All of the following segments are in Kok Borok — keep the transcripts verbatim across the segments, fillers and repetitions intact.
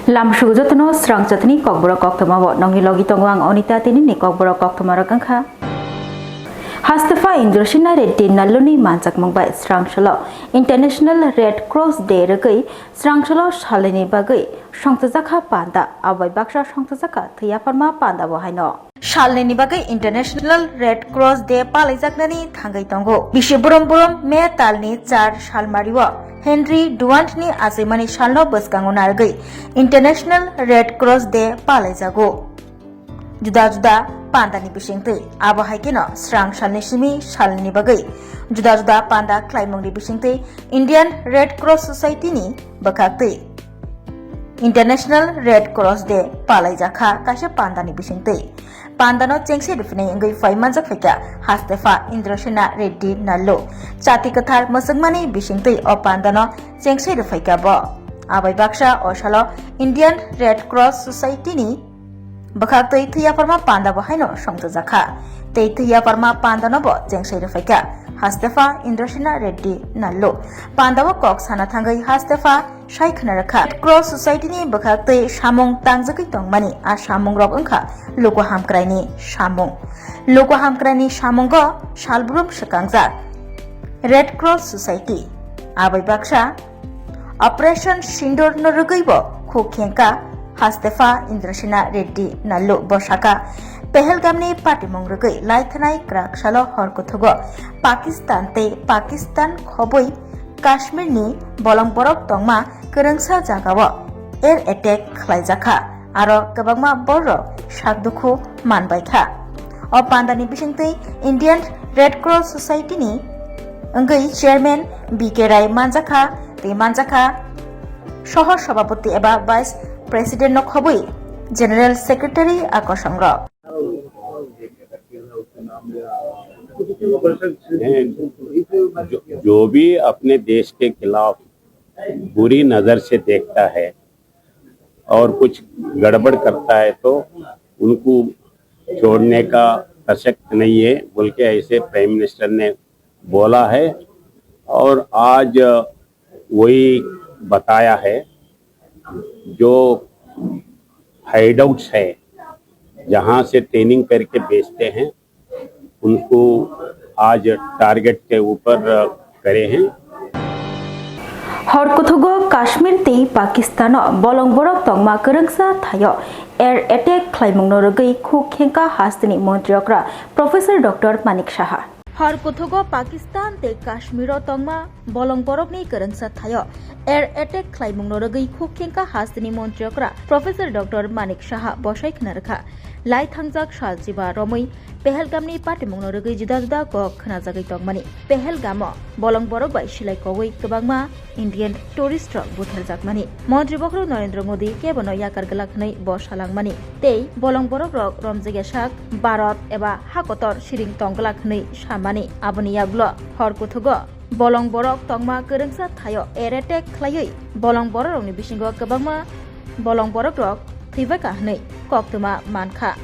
Lamsugo jotono srang chatni kokborok koktwma bo nongni logi tongo ang Onita tini ni kokborok koktwma rok wngkha. Hastefa Indrasena Reddy Nalluni manjakmung bai srang salo International Red Cross Day rwgwi srang salo salnini bagwi songchajakha panda, abai baksa songchajakha thwi yapharma panda bo haino. Salnini bagwi International Red Cross Day palaijaknani thangwi tongo. Bisi brum brum May talni char salmario Henry Durant ni achaimani salno bwskango narwgwi International Red Cross Day palaijago. Juda juda pandani bisingtwi, abo hai kheno srang salni simi salnini bagwi juda juda panda khlaimungni bisingtwi Indian Red Cross Society ni bwkhaktwi International Red Cross Day palaijakha kaisa pandani bisingtwi. Pandano chengse rwphinai wngwi phai manjak phaikha Hastefa Indrasena Reddy Nallu. Chati kwthar mwchwngmani bisingtwi o pandano chengse rwphaikha bo. Abai baksa o salo Indian Red Cross Society ni bwkhaktwi thwi yapharma panda bo haino songchajakha. Tei thwi yapharma pandano bo chengse rwphaikha Hastefa Indrasena Reddy Nallu. Pandao kok sana thangwi Hastefa sai khna rwkha. Red Cross Society ni bwkhaktwi samung tangjagwi tongmani, a samung rok wngkha luku hamkraini samung. Luku hamkraini samungo salbrum swkangjak Red Cross Society. Abai baksa Operation Sindoor no rwgwi bo khuk khengkha Hastefa Indrasena Reddy Nallu. Bo sakha, Pahalgam ni patimung rwgwi laithanai kwrak salo hor kuthugo Pakistan tei Pakistan khobwi Kashmir ni bolong borok tongma kwrwngsa jagao air attack khlaijakha, aro kwbangma borok sak dukhu manbaikha. O pandani bisingtwi Indian Red Cross Society ni wngwi chairman B K Rai manjakha tei manjakha soho sabhapati eba vice president no khobwi general secretary a kosongrok. हैं, जो, जो भी अपने देश के खिलाफ बुरी नज़र से देखता है और कुछ गड़बड़ करता है तो उनको छोड़ने का प्रसक्त नहीं है बोल के ऐसे प्राइम मिनिस्टर ने बोला है। और आज वही बताया है जो हाइडआउट्स है जहाँ से ट्रेनिंग करके बेचते हैं उनको आज टारगेट के ऊपर करे हैं। Hor kuthugo Kashmir tei Pakistano bolong borok tongma kwrwngsa thaio air attack khlaimungno rwgwi khuk khengkha hasteni montri okra Professor Doctor Manik Saha. Hor kuthugo Pakistan tei Kashmiro tongma bolong borokni kwrwngsa thaio air attack khlaimungno rwgwi khuk khengkha hasteni montri okra Professor Doctor Manik Saha bosai khna rwkha. Lai thangjak sal chiba romwi Pahalgamni patimungno rwgwi juda juda kok khwnajagwi tongmani. Pahalgamo bolong borok bai silai kogwi kwbangma Indian tourist rok butharjakmani. Montri bokhorok Narendra Modi kebono yakar glak hwnwi bo salangmani. Tei bolong borok rok romjagya sak Bharat eba hakotor siring tong glak hwnwi samani. Aboni yagulo hor kuthugo bolong borok tongma kwrwngsa thaio air attack khlaiwi bolong borok rokni bisingo kwbangma bolong borok rok thwibaikha hwnwi koktwma mankha.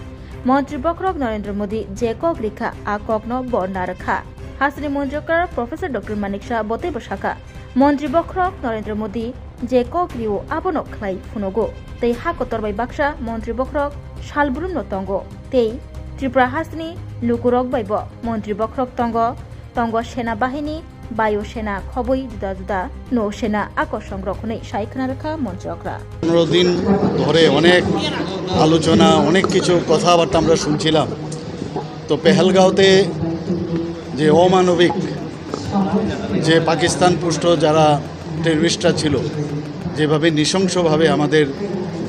Montri bokhorok Narendra Modi je kok rikha, a kokno bo narwkha. Hasteni montri okra Professor Doctor Manik Saha boteibo sakha, montri bokhorok Narendra Modi je kok rio abono khlai phunugo. Tei ha kotor bai baksa montri bokhorok salbrumno tongo. Tei Tripura hasteni lukurok baibo montri bokhorok tongo, tongo sena bahini, Bayu Sena khobwi juda juda Nau Sena akosongrok hwnwi sai khna rwkha montri okra. পনেরো দিন ধরে অনেক আলোচনা, অনেক কিছু কথাবার্তা আমরা শুনছিলাম। তো পেহেলগাঁওতে যে অমানবিক, যে পাকিস্তান পুষ্ট যারা টেররিস্টরা ছিল, যেভাবে নৃশংসভাবে আমাদের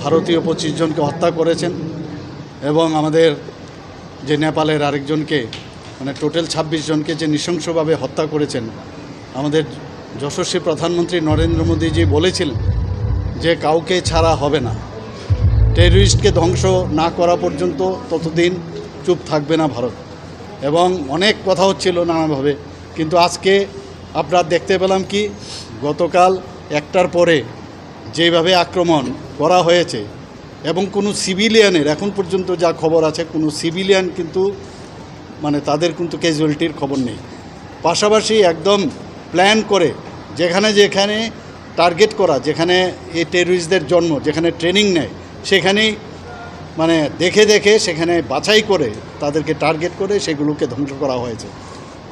ভারতীয় পঁচিশ জনকে হত্যা করেছেন এবং আমাদের যে নেপালের আরেকজনকে, মানে টোটাল ছাব্বিশ জনকে যে নৃশংসভাবে হত্যা করেছেন, আমাদের যশস্বী প্রধানমন্ত্রী নরেন্দ্র মোদীজি বলেছিলেন যে কাউকে ছাড়া হবে না, টেররিস্টকে ধ্বংস না করা পর্যন্ত ততদিন চুপ থাকবে না ভারত। এবং অনেক কথা হচ্ছিল নানাভাবে, কিন্তু আজকে আপনারা দেখতে পেলাম কি, গতকাল একটার পরে যেভাবে আক্রমণ করা হয়েছে এবং কোনো সিভিলিয়ানের, এখন পর্যন্ত যা খবর আছে, কোনো সিভিলিয়ান কিন্তু, মানে, তাদের কিন্তু ক্যাজুয়ালিটির খবর নেই। পাশাপাশি একদম প্ল্যান করে যেখানে যেখানে টার্গেট করা, যেখানে এই টেররিস্টদের জন্ম, যেখানে ট্রেনিং নেয়, সেখানেই মানে দেখে দেখে সেখানে বাছাই করে তাদেরকে টার্গেট করে সেগুলোকে ধ্বংস করা হয়েছে।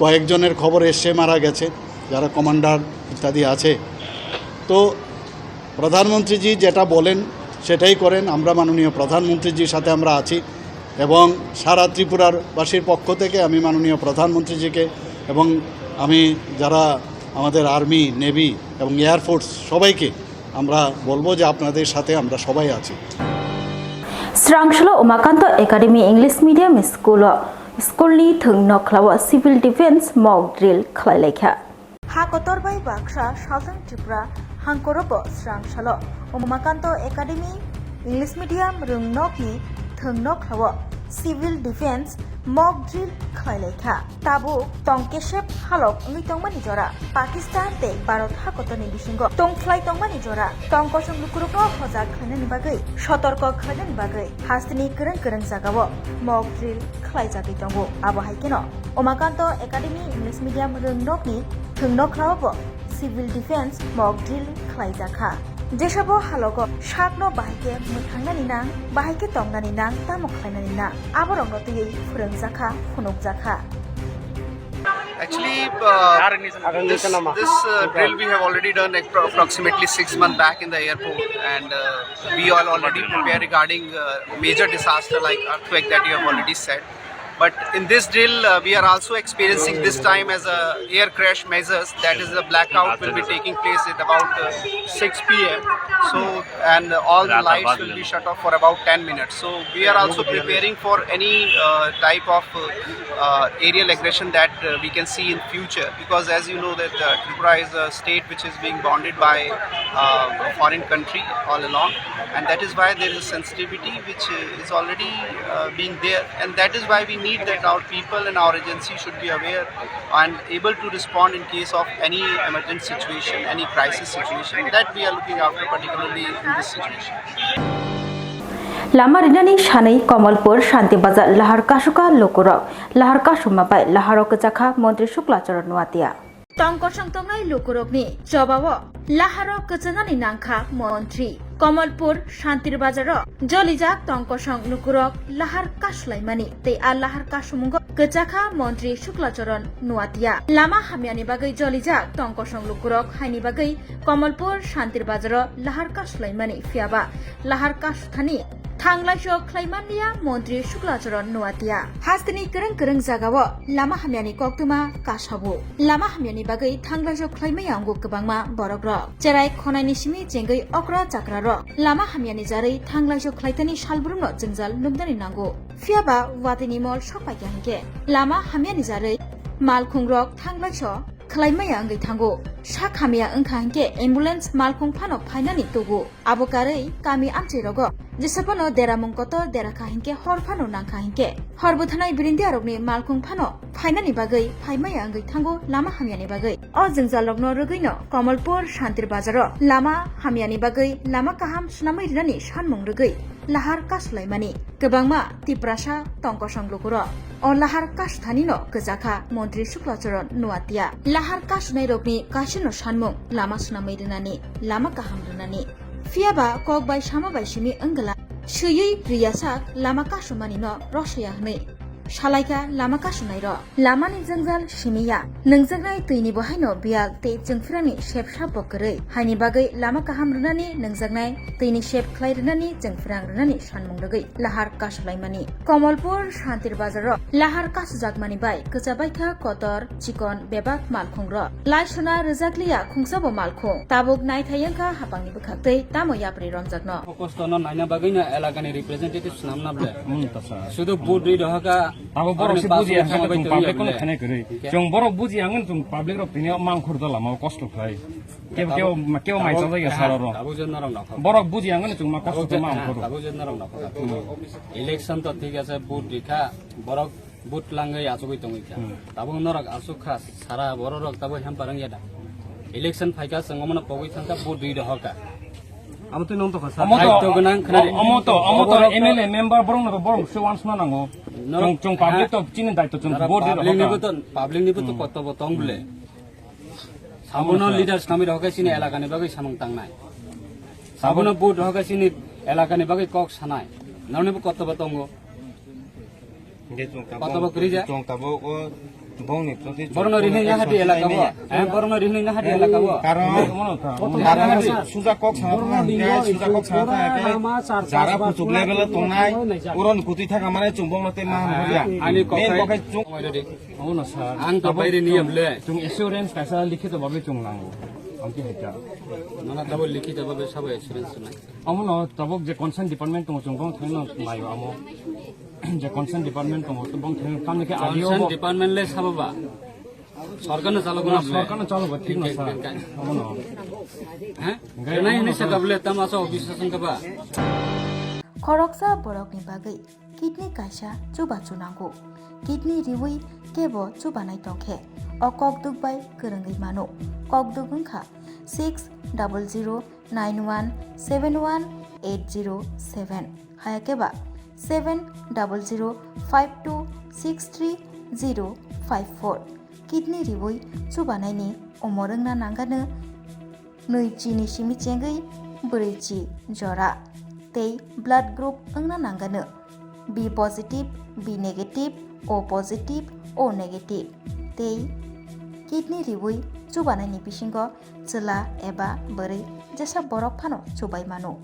কয়েকজনের খবর এসছে মারা গেছে, যারা কমান্ডার ইত্যাদি আছে। তো প্রধানমন্ত্রীজি যেটা বলেন সেটাই করেন। আমরা মাননীয় প্রধানমন্ত্রীজির সাথে আমরা আছি এবং সারা ত্রিপুরার বাসীর পক্ষ থেকে আমি মাননীয় প্রধানমন্ত্রীজিকে এবং আমি যারা আমাদের আর্মি, নেভি এবং এয়ারফোর্স সবাইকে আমরা বলবো যে আপনাদের সাথে আমরা সবাই আছি। Srangshalo Umakanto Academy English Medium School o school ni thwng nokhlao civil defense mock drill khlai laikha. Ha kotor bai baksa Southern Tripura hangkorobo Srangshalo Umakanto Academy English Medium rwngnokni thwng nokhlao civil defense mock drill khlai laikha. Tabuk tong kesep halok wngwi tongmani jora Pakistan tei Bharat hakotorni bisingo tongphlai tongmani jora tong kosong lukurokno hojak khlainani bagwi, sotorko khlainani bagwi hasteni kwrwng kwrwng jagao mock drill khlaijagwi tongo. Abo hai kheno Umakanto Academy English Medium rwngnokni thwng nokhlaobo civil defense mock drill khlaijakha. Jesabo halogo sakno bahai khe mwthangnani nang, bahai khe tongnani nang, tamo khlainani nang, aborokno twiwi phwrwngjakha, phunukjakha. Actually, uh, this, this uh, drill we have already done appro- approximately six months back in the airport, and uh, we all already prepare regarding uh, major disaster like earthquake that you have already said. But in this drill, uh, we are also experiencing this time as a air crash measures. That is, the blackout will be taking place at about uh, six p m. So, and all the lights will be shut off for about ten minutes. So, we are also preparing for any uh, type of uh, uh, aerial aggression that uh, we can see in future, because as you know that uh, Tripura is a state which is being bounded by uh, a foreign country all along, and that is why there is a sensitivity which uh, is already uh, being there, and that is why we need that our people and our agency should be aware and able to respond in case of any emergency situation, any crisis situation that we are looking after, particularly in this situation. Lama rinani sanwi Kamalpur Shanti Bazar lahar kasuka lukurok. Lahar kasuma bai laharo kwchakha Montri Shukla Charan Noatia. Tong kosong tongnai lukurokni chobao laharo kwchanani nangkha Montri. Kamalpur Shantir Bazaro jolijak tong kosong lukurok lahar kasulaimani tei a lahar kasumungo kwchakha Montri Shukla Charan Noatia. Lama hamyani bagwi jolijak tong kosong lukurok haini bagwi Kamalpur Shantir Bazaro lahar kasulaimani, phiyaba lahar kasuthani thanglaiso khlaimanliya Montri Shukla Charan Noatia. Hasteni kwrwng kwrwng jagao lama hamyani koktwma kasabo. Lama hamyani bagwi thanglaiso khlaimaya wngo kwbangma borokrok. Cherai khonaini simi chengwi okra chakrarok lama hamyani jarwi thanglaiso khlaitani salbrumno jwngjal nuknani nango. Phiyaba watini mol sokpaikha hinkhe lama hamyani jarwi malkhungrok thanglaiso khlaimaya wngwi thango. Sak hamya wngkha hinkhe ambulance malkhung phano phainani tugo. Abo karwi kami amchairogo jesabano deramung kotor derakha hinkhe hor phano nangkha hinkhe hor bwthanai birindiarokni malkhung phano phainani bagwi phaimaya wngwi thango lama hamyani bagwi. O jwngjalrokno rwgwino Kamalpur Shantir Bazaro lama hamyani bagwi lama kaham swnamwi rinani sanmung rwgwi lahar kasulaimani. Kwbangma Tiprasa tongkosong lukurok o lahar kasuthanino kwchakha Montri Shukla Charan Noatia. Lahar kasunairokni kaisano sanmung lama swnamwi rwnani, lama kaham rwnani. Phiyaba kok bai sama bai simi wngla swiwi riyasak lama kasumanino rosaya hwnwi salaikha lama kasunairok. Lamani jwngjal simi ya. Nungjaknai twini bo haino biyal tei chwngphrangni sepsa bo kwrwi. Haini bagwi lama kaham rwnani, nungjaknai twini sep khlai rwnani, chwngphrang rwnani sanmung rwgwi lahar kasulaimani. Kamalpur Shantir Bazaro lahar kasujakmani bai kwchabaikha kotor chikon bebak malkhungrok. Laisona rwjakliya khungsabo malkhung. Tabuk naithai wngkha hapangni bwkhaktwi tamo yapri romjakno. Kosto no naina bagwi no elakani representative swnamna ble. Hmm, ta sa. Sudu vote rwi rohaka. Abo borok se bujiya hwnkhe chwng public kono khainai kwrwi. Chwng borok bujiya hwnkhe chwng public rok tini mangkhor da lama o kosto khlai. Kebo, kebo, kebo mai chajak ya salo ro. Borok bujiya hwnkhe chwng ma kosto khe mangkhor. Election to thik ase, vote rikha, borok vote langwi achugwi tongwi kha. Hmm. Tabuk norok achuk kha, sara borok rok tabuk hempa rwngya da. Election phaikha, chwng omono pogwi thangkha, vote rwi rohorkha. Abo twi nong tokha sa. Omo to, daityo gwnang khwnari. Omo to, omo to M L A member borok no borok se wansna nango. Chwng, chwng public to chini daityo chwng vote rwi rohorkha. Public ni bo to, public ni bo to kotobo tong bole. Abono leaders nami rohok chini elakani bagwi samung tangnai. Abono vote rohok chini elakani bagwi kok sanai. Nonibo kotobo tongo. Kotobo kwrwi ja. Chwng tabuk o bongni proti borno rihni nahadi elaka bo. Eh, borno rihni nahadi elaka bo. Karon, karon suja kok sana thang, suja kok sana thang, jara puchuk level o tongnai, uron kutui thaka mane chwng bongno tei ma horiya. Ani kok main kok hai chwng. Omo no sir. Ang to baire niyam le. Chwng assurance kaisa likhito bhabe chwng nango. Amki haikha. Mana tabo likhito bhabe sabo assurance nai. Omo no tabuk je concern department tongo chwng bong thangno naio amo. Je concern department tongo to bong thang kamle ke audio. Concern department le sabo ba. Sorkar no chalo guna. Sorkar no chalo ba thik no sir. Omo no. Ha? Ganai ni sa kabule tama sa office sa sangkaba. Khoroksa borokni bagwi kidney kaisa chubachu nango. Kidney riwi kebo chubanai tongkhe o kokduk bai kwrwngwi mano. Kokduk wngkha six double zero nine one seven one eight zero seven, hayakeba seven double zero five two six three zero five four. Kidney riwi chubanaini umor wngna nangano nwi chini simi chengwi bwrwi chi jora tei blood group wngna nangano B positive, B negative, O positive, O negative tei kidney riwi chubanaini bisingo chwla eba bwrwi jesa borok phano chubai mano.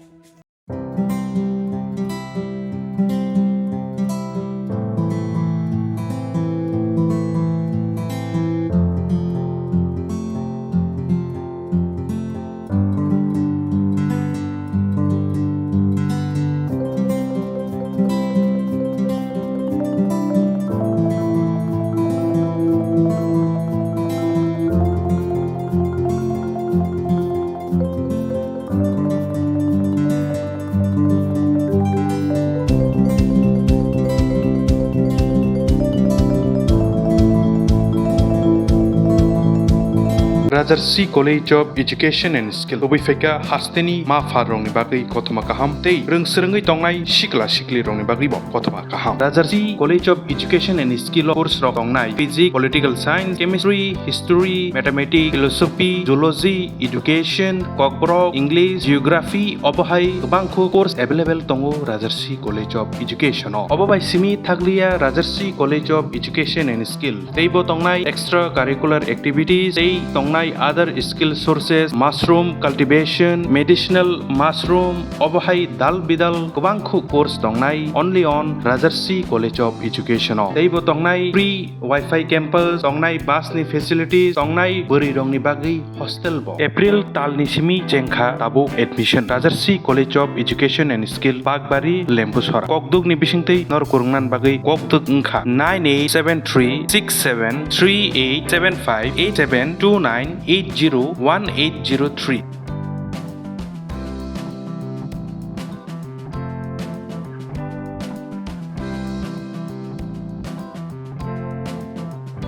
Rajarsi College of Education and Skill, kubui phaikha hasteni ma pharrokni bagwi kothoma kaham tei rwng swrwngwi tongnai sikla siklirokni bagwibo kothoma kaham. Rajarsi College of Education and Skill o course rok tongnai Physics, Political Science, Chemistry, History, Mathematics, Philosophy, Zoology, Education, Kokborok, English, Geography, obo hai kwbangkhu course available tongo Rajarsi College of Education o. Obo bai simi thakliya Rajarsi College of Education and Skill. Teibo tongnai extra curricular activities, tei tongnai other skill sources, mushroom cultivation, medicinal mushroom, obo hai dal bidal kwbangkhu course tongnai only on Rajarsi College of Education o. Teibo tongnai free Wi-Fi campus, tongnai bus ni facilities, tongnai bwrwi rokni bagwi hostel bo. April tal ni simi chengkha tabuk admission. Rajarsi College of Education and Skill, Bakbari, Lembusora. Kokduk ni bisingtwi nor kwrwngna bagwi kokduk wngkha nine eight seven three six seven three eight seven five eight seven two nine eight zero one eight zero three.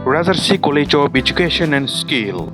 Rajarsi College of Education and Skill.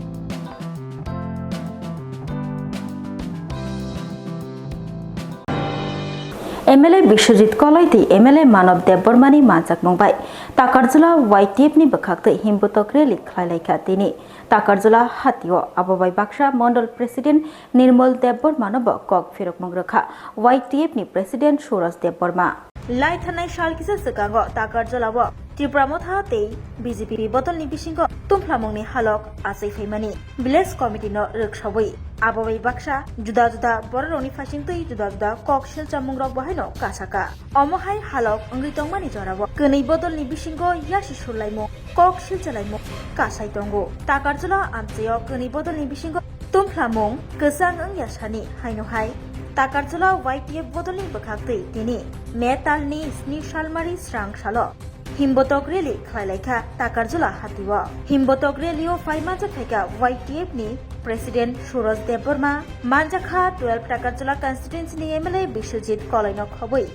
M L A Biswajit Koloi tei M L A Manob Debbarmani manjakmung bai Takarjala Y T F ni bwkhaktwi himbutok rally khlailaikha tini Takarjala hatio. Abo bai baksa Mondol President Nirmal Debbarmano bo kok phirokmung rwkha Y T F ni President Suraj Debbarma. Lai thanai sal kisa swkango Takarjala o Tipra Motha tei B J P bodolni bisingo tungphlamungni halok achai phaimani Village Committee no rwksawi. Abo bai baksa juda juda bororokni phaisingtwi juda juda kok silchamungrok bo haino kasaka. Omo hai halok wngwi tongmani jorao kwnwi bodolni bisingo yasi surlaimung, kok silchalaimung kasai tongo. Takarjala amchaio kwnwi bodolni bisingo tungphlamung kwchang wngya sani haino hai Takarjala Y T F bodolni bwkhaktwi tini May talni sni salmari srang salo himbotok rally khlailaikha Takarjala hatio. Himbotok rally-o phai manjakphaikha Y T F ni President Suraj Debbarma, manjakha twelve Takarjala constituency ni M L A Biswajit Koloino khobwi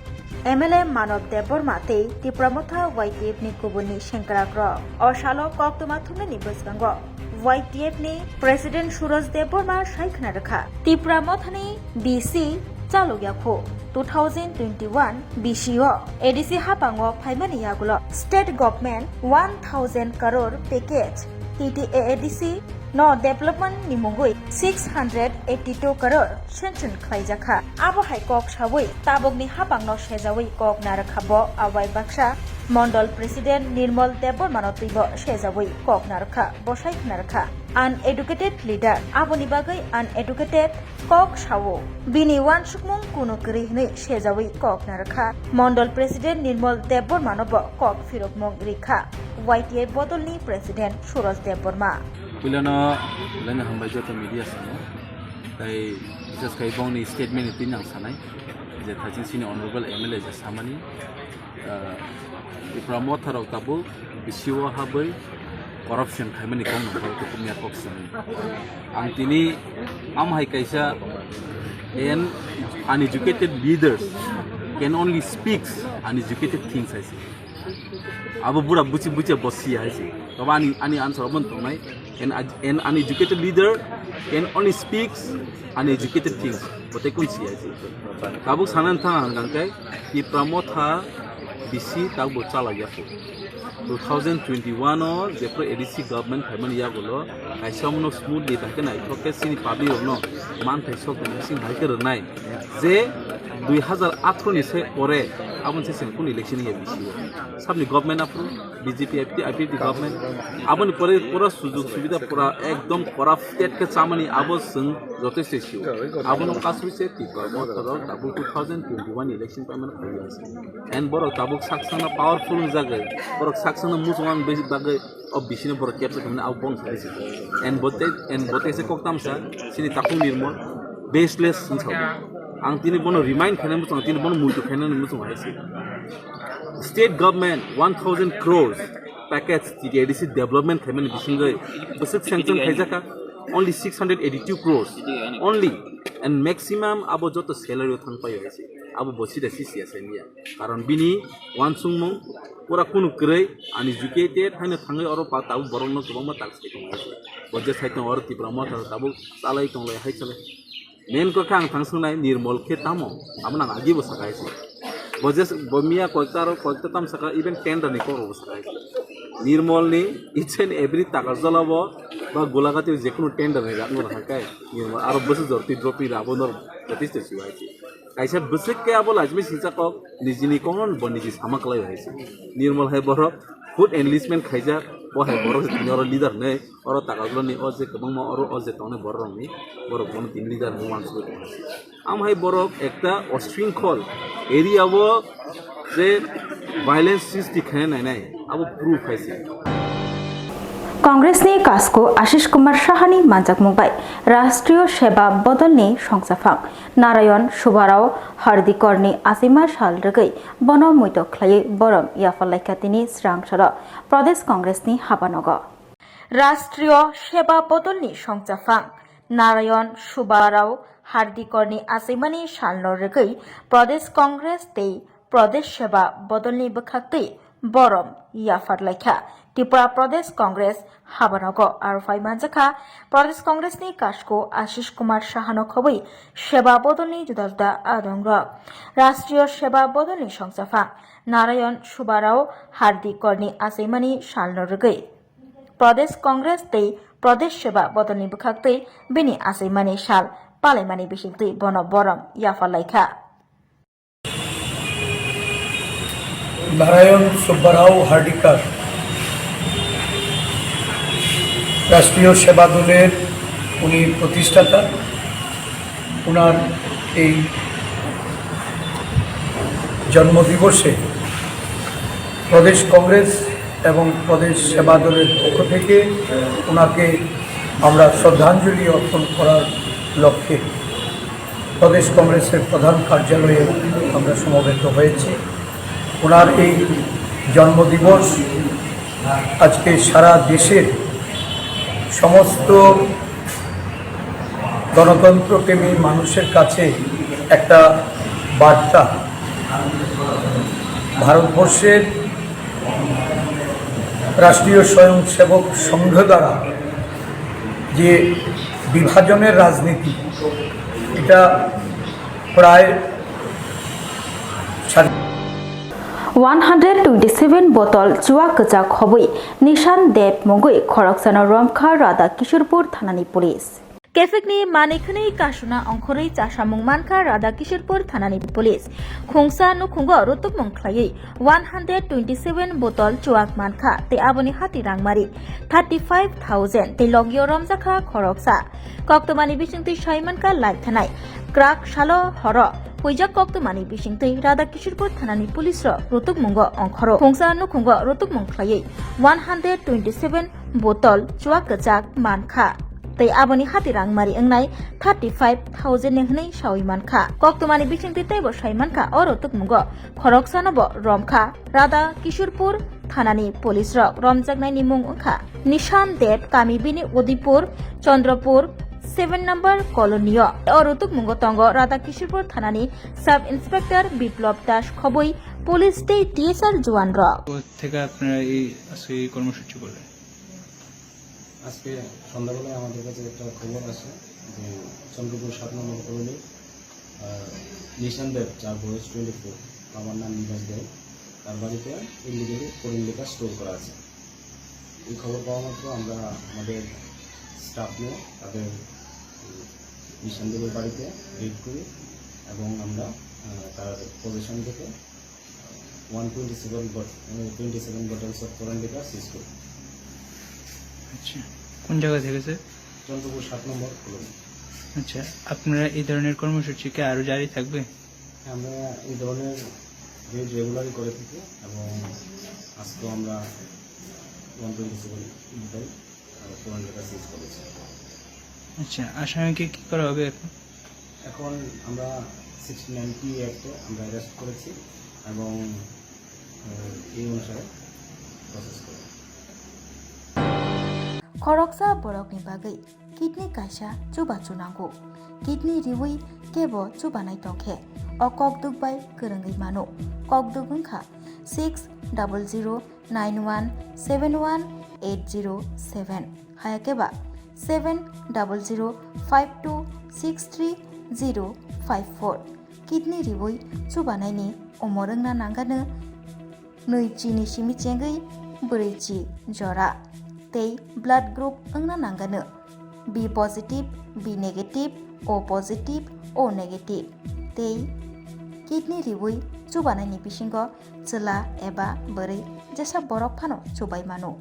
M L A Manob Debbarma tei Tipra Motha Y T F ni kubunni sengkrakrok. O salo koktwma thumnani bwskango Y T F ni President Suraj Debbarma sai khna rwkha, Tipra Mothani B C chalok yakho two thousand twenty-one B C o A D C haphango phaimani yagulo state government one thousand crore package T T A A D C no development ni mungwi six hundred eighty two crore sanction khlaijakha. Abo hai kok sawi tabukni hapangno sejawi kok narwkha bo awai baksa Mondol President Nirmal Debbarmano twibo sejawi kok narwkha, bosai narwkha. Uneducated leader, aboni bagwi uneducated kok sao. Bini uansukmung kunu kwrwi hwnwi sejawi kok narwkha. Mondol President Nirmal Debbarmano bo kok phirokmung rikha Y T F bodolni President Suraj Debbarma. Puilano, puilano hambai joto media sano. Tai bisas khai bongni statement ni twi nang sanai. Je thaching sini honorable M L A je samani. Ah, Tipra Motha rok tabuk bisio habwi corruption khaimani kok nang kok tukumya kok sani. Ang tini am hai kaisa, an uneducated leaders can only speaks uneducated things, I say. Abo bura buchi buchi bosi, I say. Toba ani, ani answer obo tongnai. An, an uneducated leader can only speaks uneducated things. Bote kun si, I say. Tabuk sanan thang ang kangkai. Tipra Motha bisi tabuk chalak yaku. Two thousand twenty-one o jepro A D C government phaimani yagulo kaisa omono smoothly bai khe naithok khe chini public rokno manthai sok tongma sing bai khe rwnai. Je dui hazar athro ni se pore aboni se sengkun election ya bisi o. Sabni government aphuru B J P I P T, I P F T government. Aboni pore pura sujug subida pura ekdom corrupted khe chamani abo chwng jotosto sio. Abono kasui se Tipra Motha rok tabuk two thousand twenty-one election paimani khawi ase. And borok tabuk saksangno powerful wng jagwi, borok saksangno muchung ang bagwi o bisino borok capture khaimani abo bong sai se. And bote, and bote se kok tamsa sini takhuk Nirmal baseless wng sao. Ang tini bono remind khainani muchung, tini bono muitu khainani muchung hai se. State government one thousand crores package T T A D C development khaimani bisingwi bwswk sanction khaijakha only six hundred eighty-two crores only, and maximum abo joto salary o thang paio hai se. Abo bo sida si siya saniya. Karon bini uansukmung pura kunu kwrwi uneducated haino thangwi oro pa tabuk borokno kwbangma tak sai tongo hai se. Bo je sai tongo oro Tipra Motha tabuk chalai tonglai hai chalai. Main kok khe ang thang swngnai Nirmal khe tamo? Abo nang agi bo saka hai se. Bo je bo miya koita aro koita tam saka, even tender ni kok bo saka hai se. Nirmal ni each and every Takarjala bo ba Golagati je kunu tender ni rak no rang kai. Nirmal aro bwswk jor twi drop ni abo no jotoi se hai se. Kaisa bwswk khe abo lajmi singcha kok nijini kok no bo niji sama kwlai hai se. Nirmal hai borok food enlistment khaijak, bo hai borok se tini oro leader nei. Oro Takarjala ni o je kwbangma oro o je tongnai borok rok ni, borok bono tini leader ni uansugwi tongo. Am hai borok ekta osringkhol area o je violence sristi khaina nainai, abo proof hai se. Congress ni Kasko Ashish Kumar Saha ni manjakmung bai Rashtriyo Seba Bodol ni songchaphang Narayan Subarao Hardikor ni achaima sal rwgwi bono muitok khlaiwi borom yapharlaikha tini swrang salo Pradesh Congress ni habanogo. Rashtriyo Seba Bodolni songchaphang Narayan Subarao Hardikorni achaimani salno rwgwi Pradesh Congress tei Pradesh Seba Bodolni bwkhaktwi borom yapharlaikha. Tripura Pradesh Congress habanogo aro phai manjakha Pradesh Congressni kasko Ashish Kumar Sahano khobwi Seba Bodolni juda juda adongrok. Rashtriyo Seba Bodolni songchaphang Narayan Subarao Hardikorni achaimani salno rwgwi Pradesh Congress tei Pradesh Seba Bodolni bwkhaktwi bini achaimani sal palaimani bisingtwi bono borom yapharlaikha. Narayan সুব্বারাও হার্ডিকার রাষ্ট্রীয় সেবা দলের উনি প্রতিষ্ঠাতা। ওনার এই জন্মদিবসে প্রদেশ কংগ্রেস এবং প্রদেশ সেবা দলের পক্ষ থেকে ওনাকে আমরা শ্রদ্ধাঞ্জলি অর্পণ করার লক্ষ্যে প্রদেশ কংগ্রেসের প্রধান কার্যালয়ে আমরা সমবেত হয়েছি। ওনার এই জন্মদিবস আজকে সারা দেশের সমস্ত গণতন্ত্রপ্রেমী মানুষের কাছে একটা বার্তা। ভারতবর্ষের রাষ্ট্রীয় স্বয়ংসেবক সংঘ দ্বারা যে বিভাজনের রাজনীতি, এটা প্রায় সাত One hundred twenty-seven bottle chuak kwchak khobwi Nishan Deb mungwi khoroksano romkha Radha Kishorpur thanani police. Kephikni manwi khwnwi kasuna ongkhorwi chasamung mankha Radha Kishorpur thanani police. Khungsa nukhungo rutukmung khlaiwi one hundred twenty-seven bottle chuak mankha tei aboni hati rangmari thirty five thousand tei logio romjakha khoroksa. Koktwmani bisingtwi saimankha lai thanai. Krak salo horo huijak koktwmani bisingtwi Radha Kishorpur thanani police rok rutukmungo ongkhoro. Khungsa nukhungo rutukmung khlaiwi one hundred twenty-seven bottle chuak kwchak mankha. Tei aboni hati rangmari wngnai thirty five thousand ni hwnwi sawi mankha. Koktwmani bisingtwi teibo saimankha o rutukmungo khoroksano bo romkha. Radha Kishorpur thanani police rok romjaknaini mung wngkha Nishan Deb, kami bini Udipur, Chandropur, seven number colony o. O rutukmungo tongo Radha Kishorpur thanani Sub Inspector Biplab Das khobwi police tei T S R juan rok. কোথা থেকে আপনারা এই আজকে এই কর্মসূচি করলেন? আজকে সন্ধ্যাবেলায় আমাদের কাছে একটা খবর আসে যে চন্দ্রপুর সাত নম্বর কলোনির, আহ, নিশান দেব, যার বয়স টোয়েন্টি ফোর, বাবার নাম নিবাস দেব, তার বাড়িতে ইলিগালি ফরেন লিকার স্টোর করা আছে। এই খবর পাওয়া মাত্র আমরা আমাদের স্টাফ নিয়ে তাদের, উম, নিশান দেবের বাড়িতে রেড করি এবং আমরা, আহ, তার পজিশন থেকে ওয়ান টোয়েন্টি সেভেন বট-, আহ, twenty seven bottles of foreign liquor seize করি। আচ্ছা, কোন জায়গা থেকে, স্যার? চন্দ্রপুর সাত নম্বর কলোনি। আচ্ছা, আপনারা এই ধরনের কর্মসূচি কি আরও জারি থাকবে? হ্যাঁ, আমরা এই ধরনের রেড রেগুলারই করে থাকি এবং আজকেও আমরা ওয়ান টোয়েন্টি সেভেন বটল, আহ, ফরেন লিকার সিজ করেছি। আচ্ছা, আসামিকে কি করা হবে এখন? এখন আমরা সিক্সটি নাইন পি অ্যাক্টে আমরা অ্যারেস্ট করেছি এবং, আহ, এই অনুসারে প্রসেস করব। Khoroksa borokni bagwi kidney kaisa chubachu nango. Kidney riwi kebo chubanai tongkhe, o kokduk bai kwrwngwi mano. Kokduk wngkha six double zero nine one seven one eight zero seven, hayakhe ba seven double zero five two six three zero five four. Kidney riwi chubanaini umor wngna nangano nwi chini simi chengwi bwrwi chi jora tei blood group wngna nangano B positive, B negative, O positive, O negative tei kidney riwi chubanaini bisingo chwla eba bwrwi jesa borok phano chubai mano.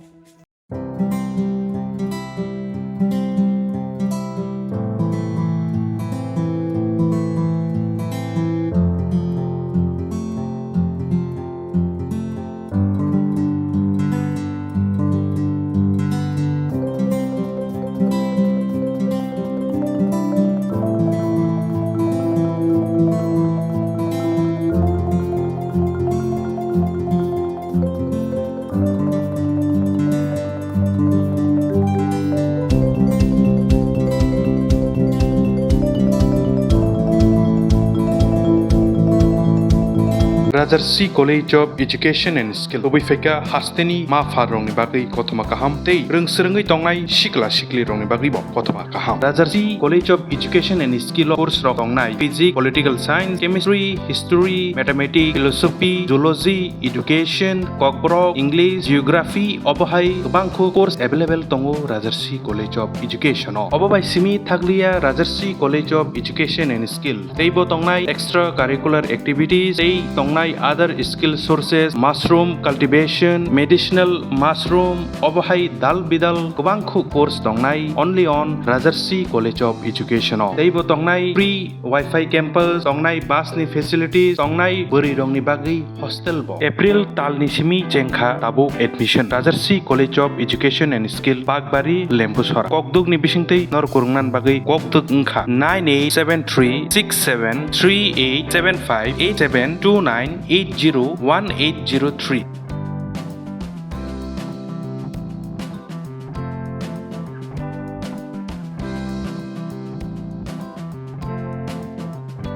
Rajarsi College of Education and Skill, kubui phaikha hasteni ma pha rokni bagwi kothoma kaham tei rwng swrwngwi tongnai sikla sikli rokni bagwi bo kothoma kaham. Rajarsi College of Education and Skill o course rok tongnai Physics, Political Science, Chemistry, History, Mathematics, Philosophy, Zoology, Education, Kokborok, English, Geography, obo hai kwbangkhu course available tongo Rajarsi College of Education o. Obo bai simi thakliya Rajarsi College of Education and Skill. Teibo tongnai extra curricular activities, tei tongnai other skill sources, mushroom cultivation, medicinal mushroom, obo hai dal bidal kwbangkhu course tongnai only on Rajarsi College of Education o. Teibo tongnai free Wi-Fi campus, tongnai bus ni facilities, tongnai bwrwi rokni bagwi hostel bo. April tal ni simi chengkha tabuk admission. Rajarsi College of Education and Skill, Bakbari, Lembusora. Kokduk ni bisingtwi nor kwrwngna bagwi kokduk wngkha nine eight seven three six seven three eight seven five eight seven two nine eight zero one eight zero three.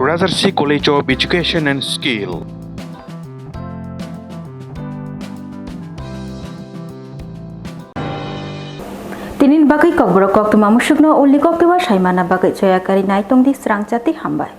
Rajarsi College of Education and Skill. Tinin bagwi kokborok koktwma musukno ulni koktwma saimana bagwi choya kari nai tongdi srang chati hambai.